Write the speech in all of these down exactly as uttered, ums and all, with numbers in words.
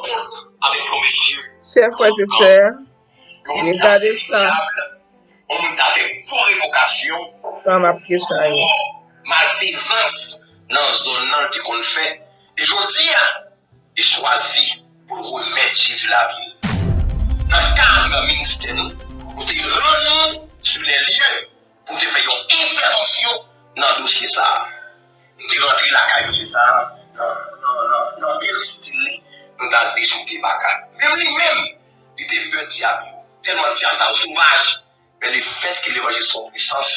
kont avèk yon mesye. Chè frè e sè, yo moun ta sèvi dyab, yon moun ta fè gwo revokasyon, sa m ap fè sa yo. Gwo malfezans nan zòn nan l te konn fè. E jodi a, li chwazi pou l remèt Jezi lavi l. Nan kad ministè nou, nou te rann nou sou lè lye pou n te fè yon entèvansyon nan dosye sa a. M te rantre lakay mesye sa a nan, nan, nan, nan bèl estil li, nou t al dechouke baka. Menm li menm, li te pè dyab yo. Tèlman dyab sa yo sovaj. Men lefètke levanjil se yon pwisans,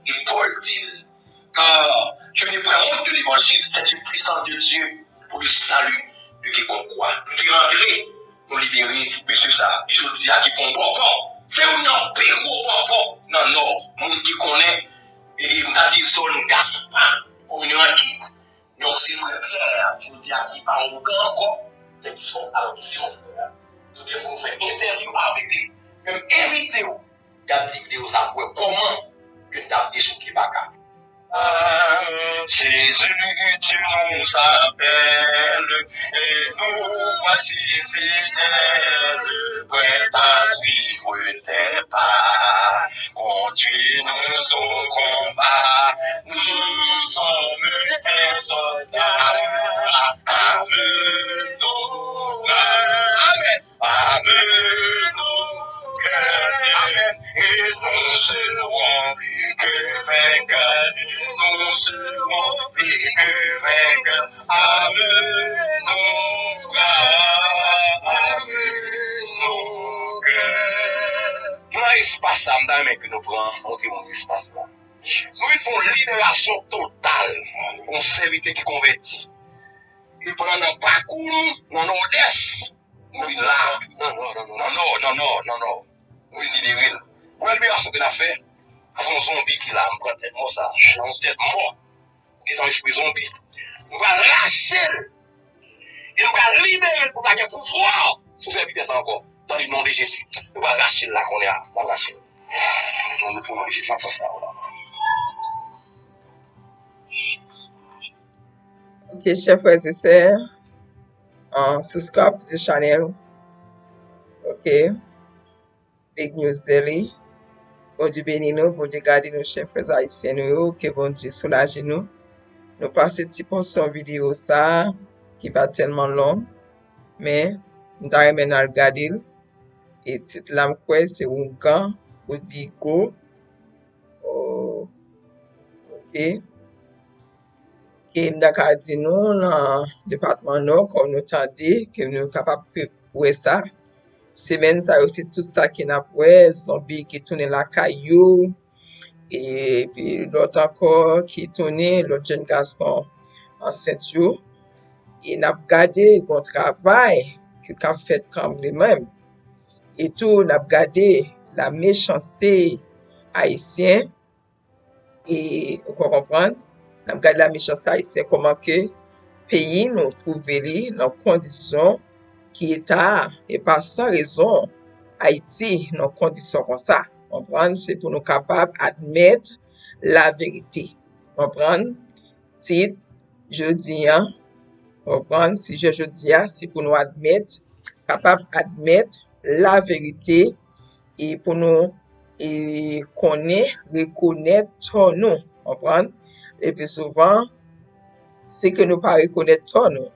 e Pòl di l, Car je n'ai point honte de l'évangile, c'est une puissance de Dieu pour le salut de quiconque croit. Nou te rantre, nou libere mesye sa a. E jodi a ki pran yon bòkò. Se youn nan pi gwo bòkò nan Nò. Moun ki konnen, e, m ta di zòn Gaspa, komin Rankit. Donk, se frè Pierre, jodi a ki pa yon ougan ankò, men ki se yon, alò, ki se yon frè. Nou gen pou nou fè entèvyou avèk li. Men m envite w, gade ti videyo sa pou wè kòman ke n t ap dechouke baka. Jésus, tu nous appelles, et nous voici fidèles, prêts à suivre tes pas. Conduis-nous au combat, nous sommes tes soldats. Arme-nous, amen. Arme-nous, amen. Et nous serons plus que vainqueurs. Nous serons plus que vainqueurs. Arme-nous, arme-nous. Nan espas sa, m ta renmen ke nou pran, montre moun espas la. Nou vin fè yon liberasyon total. Yon sèvitè ki konvèti. Li pran nan pakou nou, nan Nòdès. Nou vin la. Nan Nò, nan Nò, nan Nò. Nou vin libere l. Premye liberasyon ke n ap fè, se yon zonbi ki la. M pran tèt mò sa. Yon tèt mò. Ou gen yon espri zonbi. Nou pral rache l. E nou pral libere l pou l pa gen pouvwa sou sèvitè sa ankò. Nan le non de Jezi. Nou pral rache l la kounye a. Nou pral rache l. Nou pran mesye sa konsa. Ok, chè frè e sè, uh, subscribe to the channel. Ok. Big News Daily. Bondye beni nou, Bondye gade nou, chè frè ayisyen nou yo, ke Bondye soulaje nou. Nou pase ti pòsyon videyo sa a, ki pa tèlman long, men m ta renmen n al gade l. E tit la, m kwè se Ougan Rodrigo. Oh, ok. Ke m ta ka di nou nan depatman Nò, kòm nou tande, ke nou kapab pe-, wè sa. Semèn sa yo, se tout sa ke n ap wè, zonbi ki tounen lakay yo, epi lòt ankò ki tounen, lòt jèn gason ansent yo. E n ap gade gon travay ki k ap fèt kanmenm. E tou, n ap gade la mechanste ayisyen. E ou ka konprann, n ap gade la mechanste ayisyen, kòman ke peyi nou twouve li nan kondisyon ki eta a, e pa san rezon Ayiti nan kondisyon konsa. Konprann, se pou nou kapab admèt laverite. Konprann, tit jodi a, konprann, sijè jodi a, se pou nou admèt, kapab admèt laverite e pou nou, e, konnen, rekonèt tò nou, konprann? Lepi souvan, se ke nou pa rekonèt tò nou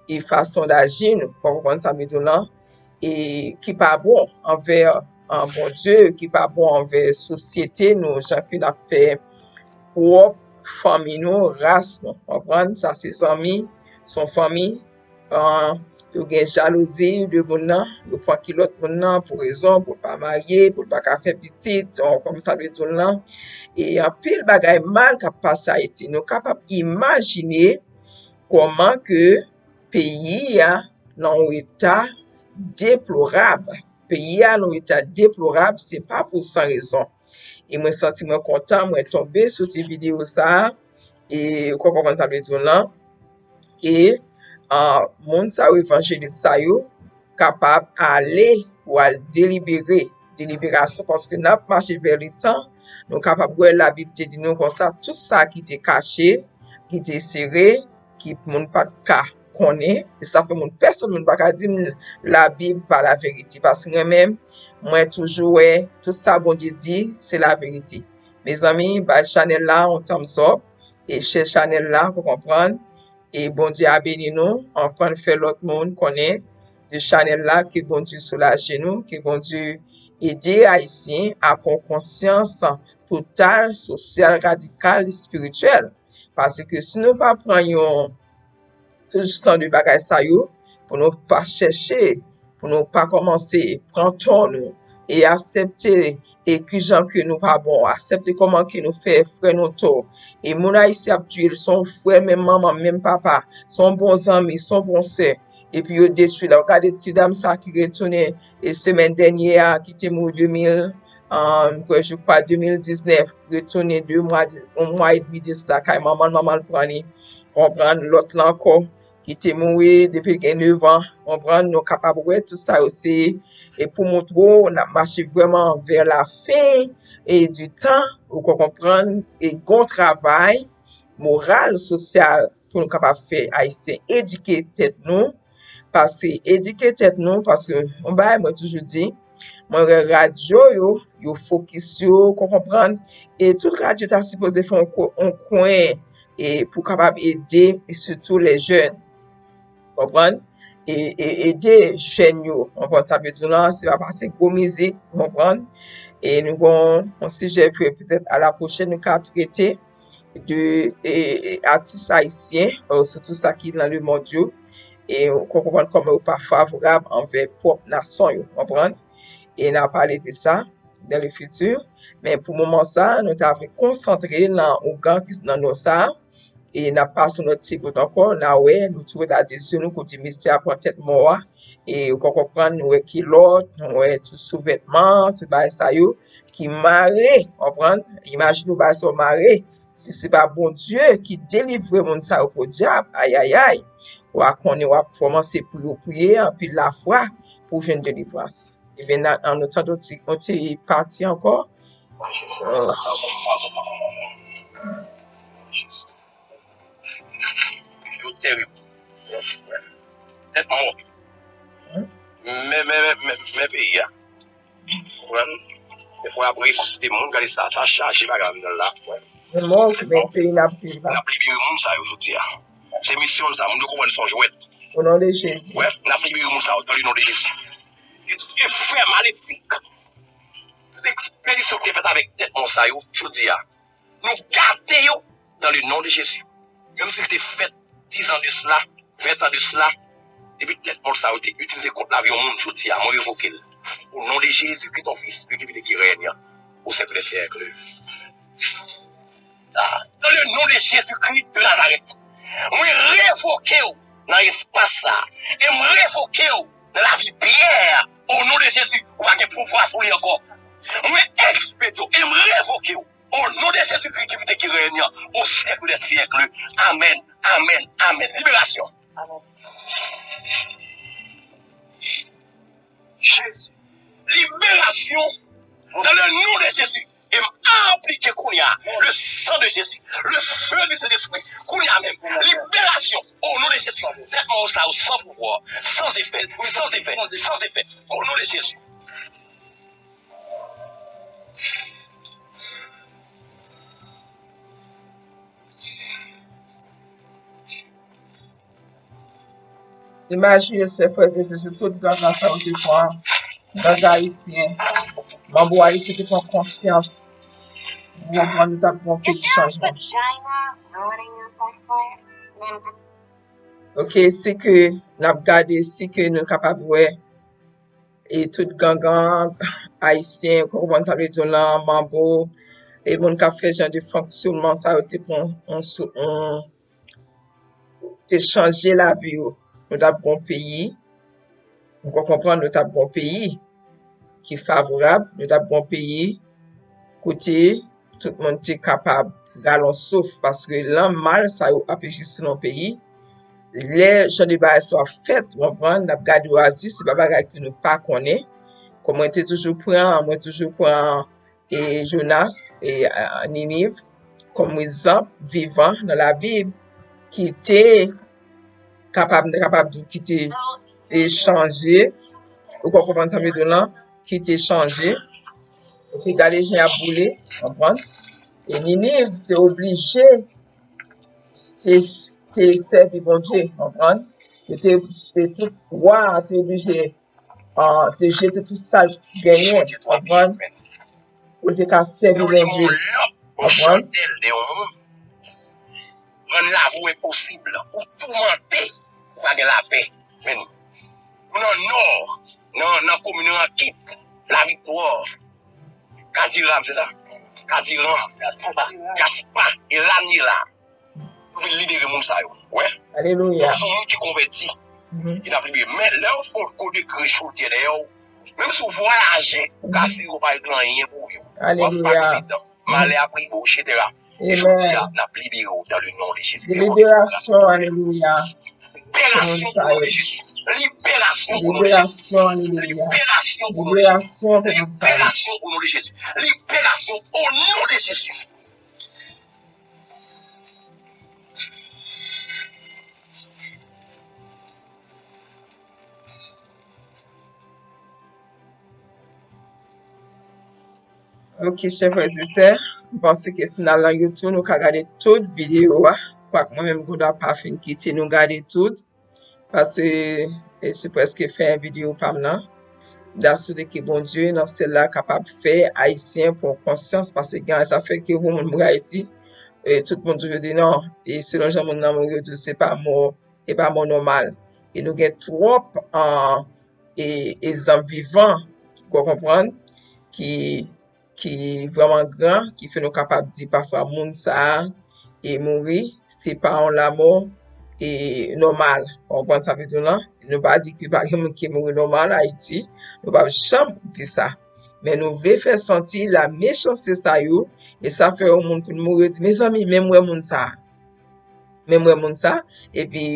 e fason daji nou, konprann sa m vle di w lan, e ki pa bon anvè, an, Bondye, ki pa bon anvè sosyete nou, jan ke n ap fè pwòp fanmi nou, ras nou, konprann? Sa se zanmi, se yon fanmi, an, yo gen jalouzi de moun nan, yo pran kilòt moun nan pou rezon, pou l pa marye, pou l pa ka fè pitit, an, kòm sa vle di w lan. E anpil bagay mal k ap pase Ayiti. Nou kapab imajine kòman ke peyi a nan yon eta deplorab. Peyi a nan yon eta deplorab, se pa pou san rezon. E mwen santi mwen kontan, mwen tonbe sou ti videyo sa a. E ou konprann sa m vle di w lan. E, a, moun sa yo, evanjelis sa yo, kapab ale pou al delibere, deliberasyon, paske n ap mache vè letan, nou kapab wè Labib te di nou konsa, tout sa ki te kache, ki te sere, ki moun pa t ka konnen, e sa fè moun, pèsonn moun pa ka di m Labib pa laverite, paske mwen menm, mwen toujou wè tout sa Bondye di, se laverite. Mezanmi, bay chanèl la yon thumbs up, e share chanèl la, pou konprann, e Bondye a beni nou, anprann fè lòt moun konnen de chanèl la, ke Bondye soulaje nou, ke Bondye ede Ayisyen a pran konsyans total, sosyal, radikal, espirityèl. Paske si nou pa pran yon tout jan de bagay sa yo, pou nou pa chèche, pou nou pa kòmanse pran tò nou, e aksepte, e kijan ke nou pa bon, aksepte kòman ke nou fè frè nou tò. E moun Ayisyen ap touye l, se yon frè, menm manman, menm papa, se yon bon zanmi, se yon bon sè. Epi yo detwi l. W gade ti dam sa ki retounen, e semèn dènye a, ki te mouri de mil, um, m kwè, je crois, de mil diznèf, retounen de mwa, yon mwa edmi de sila kay manman l, manman l pran li, konprann, lòt la ankò, ki te mouri depi l gen nèf an, konprann, nou kapab wè tout sa yo se, e pou montre w, n ap mache vrèman vè la fen e di tan, ou konprann, e gon travay moral, sosyal, pou nou kapab fè Ayisyen edike tèt nou, paske edike tèt nou, paske yon bagay mwen toujou di, mwen wè radyo yo, yo fokis yo, ou konprann, e tout radyo ta sipoze fè yon kwen, e pou kapab ede, e sitou lè jèn, konprann, e, e ede jèn yo, konprann sa m vle di w lan, se pa pase gwo mizik, konprann, e nou gon yon sijè ke petèt a la pwochèn nou ka trete, de, e, e, atis ayisyen, e, sitou sa ki nan lemonn yo, e ou konprann kòman yo pa favorab anvè pwòp nasyon yo, konprann? E n a pale de sa dans le futur, men pou moman sa, nou ta vle konsantre nan ougan ki nan nò sa, e n a pase yon lòt ti bout ankò, n a wè, nou tou ret a de zye nou, kote misye a pran tèt mò a, e ou konprann, nou wè kilòt, nou wè tout souvètman, tout bagay sa yo, ki mare, konprann? Imajine w bagay sa yo mare. Si se pa Bondye ki delivre moun sa yo podyab, ayayay, w a konnen w ap kòmanse pou yo priye anpil lafwa pou jwenn delivrans. Ebyen, n a, ann nou tande yon ti, yon ti pati ankò. Yo terib. Tèt mò. Men, men, men, men, men peyi a. Konprann? Defwa y ap resisite moun, gade sa, sa chaje bagay anndan l la. Men mò, men peyi n ap viv la. N ap libere moun sa yo jodi a. Se misyon n sa, moun yo konprann se yon jwèt. O non de Jezi. Wè, n ap libere moun sa yo, dans le nom de Jésus. E tout efè malefik, tout ekspedisyon ki te fèt avèk tèt mò sa yo, jodi a, nou gate yo dans le nom de Jésus. Menm si l te fèt dizan de sila, ventan de sila, epi tèt mò sa yo te itilize kont lavi yon moun, jodi a, mwen revoke l. Au nom de Jésus-Christ, ton Fils, lui qui vit et qui règne au siècle des siècles. Dans le nom de Jésus-Christ de Nazareth, mwen revoke w nan espas sa. E m revoke w nan lavi Pyè. Au nom de Jésus, ou pa gen pouvwa sou li ankò. Mwen ekspedye w e m revoke w. Au nom de Jésus-Christ qui vit et qui règne au siècle des siècles. Amen, amen, amen. Libération. Amen. Jésus. Libération dans le nom de Jésus. E m aplike kounye a le sang de Jésus, le feu du Saint-Esprit. Kounye a menm, libération au nom de Jésus. Tèt mò sa yo sans pouvoir, sans effet, sans effet, sans effet. Au nom de Jésus. Imajine se frè e sè, si tout gang sa yo te pran, gang ayisyen, manbo ayisyen te pran konsyans, nou konprann nou t ap gen yon peyi chanjman. Ok, si ke n ap gade, si ke nou kapab wè, e tout gangan ayisyen, ou konprann sa m vle di w lan, manbo, e moun k ap fè jan de fonksyonman sa yo te pran yon sou, yon, te chanje lavi yo. Nou t ap gon peyi, ou konprann, nou t ap gon peyi ki favorab, nou t ap gon peyi kote tout moun te kapab pran yon souf, paske lan mal sa yo ap egziste nan peyi, lè jan de bagay sa yo ap fèt, ou konprann, n ap gade oasis, se pa bagay ke nou pa konnen. Kòm mwen te toujou pran, mwen toujou pran, e, Jonas, e, a, Niniv, kòm egzanp vivan nan Labib, ki te kapab, n ta kapab di ki te, e, chanje. Ou ka konprann sa m vle di w lan? Ki te chanje. Epi gade jan y ap boule, konprann? E Niniv te oblije te, te sèvi Bondye, konprann? Yo te, te tout wa a te oblije, ah, te jete tout sa l genyen, konprann? Pou l te ka sèvi Bondye, konprann? Rann lavo enposib, ou toumante, ou pa gen lapè. Men nou nan Nò, nan, nan komin Rankit, Laviktwa, Kadiram, se sa? Kadiram, Kasipa, Kasipa, e Lanyela. Nou vin libere moun sa yo. Wè? Alelouya. Nou se moun ki konvèti. Mhm. E n ap libere. Men lè yo fè w gwo degre chodyè dèyè w, menm si w vwayaje, ou ka swiv, ou pa regle anyen pou vi w. W ap fè aksidan. Malè ap rive w, etsetera. E jodi a, n ap libere w dans le nom de Jésus. Liberasyon, alelouya. Liberasyon au nom de Jésus. Liberasyon au nom de Jésus. Liberasyon au nom de Jésus. Liberasyon au nom de Jésus. Liberasyon au nom de Jésus. Ok, chè frè e sè, m panse ke si n al nan YouTube, nou ka gade tout videyo a. Kwak mwen menm, Gonda pa fin kite nou gade tout. Paske, e, se prèske fen videyo pa m nan. M ta swete ke Bondye nan syèl la kapab fè Ayisyen pran konsyans, paske gen sa fè ke yon moun mouri Ayiti, e, tout moun toujou di non, e selon jan moun nan mouri, yo di se pa mò, e pa mò nòmal. E nou gen twòp, an, e, egzanp vivan, ou konprann, ki ki vrèman gran, ki fè nou kapab di pafwa moun sa a, e, mouri, se pa yon lamò, e, nòmal. Ou konprann sa m vle di w lan? Nou pa di ke pa gen moun ki mouri nòmal Ayiti. Nou p ap janm di sa. Men nou vle fè santi la mechanste sa yo, e sa fè yon moun konn mouri, yo di, mezanmi, men m wè moun sa a. Men m wè moun sa a. Epi,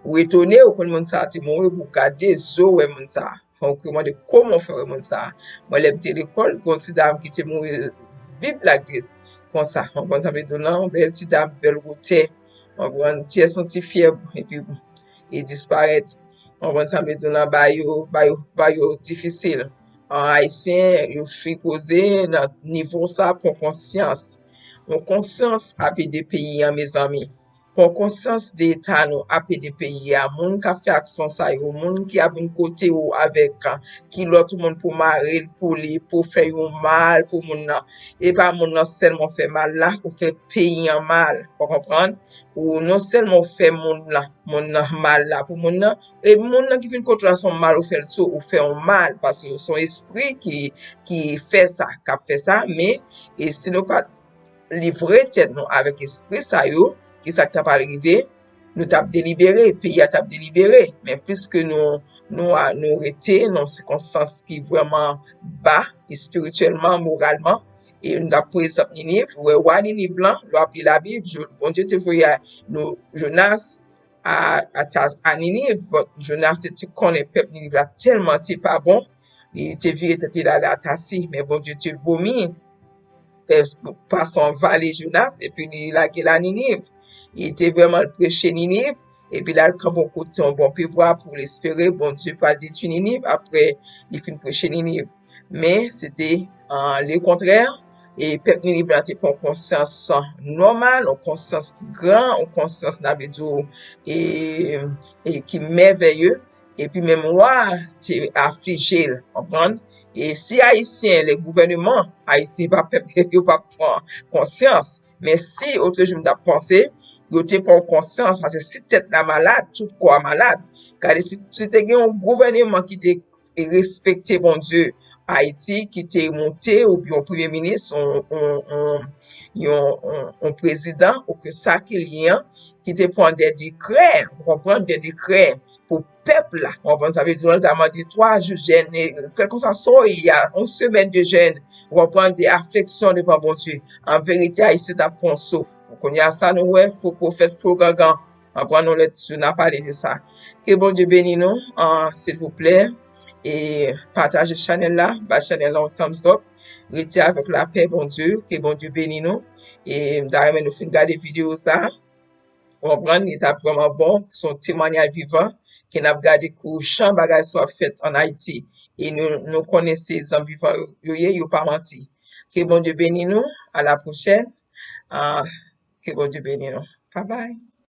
ou etone, ou konn moun sa a te mouri, pou w gade zo wè moun sa a. Fòk ou mande kòman w fè wè moun sa a. Mwen, lè m te lekòl, gen yon ti dam ki te mouri vip lagre konsa. Ou konprann sa m vle di w lan? Yon bèl ti dam, bèl wotè. Ou konprann? Pyès yon ti fyèb, epi li disparèt. Ou konprann sa m vle di w lan? Bagay yo, bagay yo, bagay yo difisil. An, Ayisyen, yo sipoze nan nivo sa pran konsyans. Yon konsyans ap ede peyi an, mezanmi. Pran konsyans de eta nou ap ede peyi a. Moun k ap fè aksyon sa yo, moun ki ap vin kote w avèk, a, kilòt moun pou mare l pou li, pou fè yon mal pou moun nan. E pa moun nan sèlman w fè mal la, ou fè peyi an mal. Ou konprann? Ou non sèlman w fè moun nan, moun nan mal la pou moun nan, e moun nan ki vin kote w la se yon mal ou fè l tou, ou fè yon mal, paske se yon espri ki, ki fè sa, k ap fè sa, men, e si nou pa t livre tèt nou avèk espri sa yo, ki sa k ta pral rive? Nou t ap delibere, peyi a t ap delibere. Men pliske nou, nou, a, nou rete nan sikonstans ki vrèman ba, espirityèlman, moralman, e nou t ap pran egzanp Niniv, ou wè wa Niniv lan, lè w ap li Labib, Jo-, Bondye te voye a nou Jonas a, a, Ta-, a Niniv, bon, Jonas te, te konnen pèp Niniv la tèlman te pa bon, li te vire tèt li l ale a Tasi, men Bondye te vomi, fè pase yon vale Jonas, epi li lage l a Niniv. Li te vrèman al preche Niniv, epi l al kanpe yon kote yon bon pyebwa pou l espere Bondye pral detwi Niniv apre li fin preche Niniv. Men, se te, an, lekontrè, e pèp Niniv la te pran yon konsyans nòmal, yon konsyans ki gran, yon konsyans, n a vle di w, e, e ki mèvèye, epi menm wa a te aflije l, konprann? E si Ayisyen, lè gouvèneman Ayiti pa pèp yo pa pran konsyans, men si, otrejou m t ap panse, yo te pran konsyans, paske si tèt la malad, tout kò a malad. Gade, si, si te gen yon gouvèneman ki te respekte Bondye, Ayiti, ki te monte, oubyen yon premye minis, yon, yon, yon, yon, yon prezidan, ou ke sa ke li ye an, ki te pran de dekrè, ou konprann, de dekrè pou pèp la, ou konprann, sa vle di, nou ta mande twa jou jèn, e, kèlkeswa sa w ye a, yon semèn de jèn, ou konprann, de afliksyon devan Bondye. An verite, Ayisyen t ap pran souf. Kounye a sa, nou wè, fo pwofèt, fo gangan. An pran nou lè ti jou, n a pale de sa. Ke Bondye beni nou, an, silvouplè, e pataje chanèl la, ba chanèl la yon thumbs up. Rete avèk lapè Bondye, ke Bondye beni nou. E m ta renmen nou fin gade videyo sa. Konprann, li t ap vrèman bon. Se yon temwanyaj vivan ke n ap gade kou jan bagay sa ap fèt ann Ayiti. E nou, nou konnen se zanmi vivan yo, yo ye, yo pa manti. Ke Bondye beni nou. A la pwochèn. Ah, ke Bondye beni nou. Bye bye.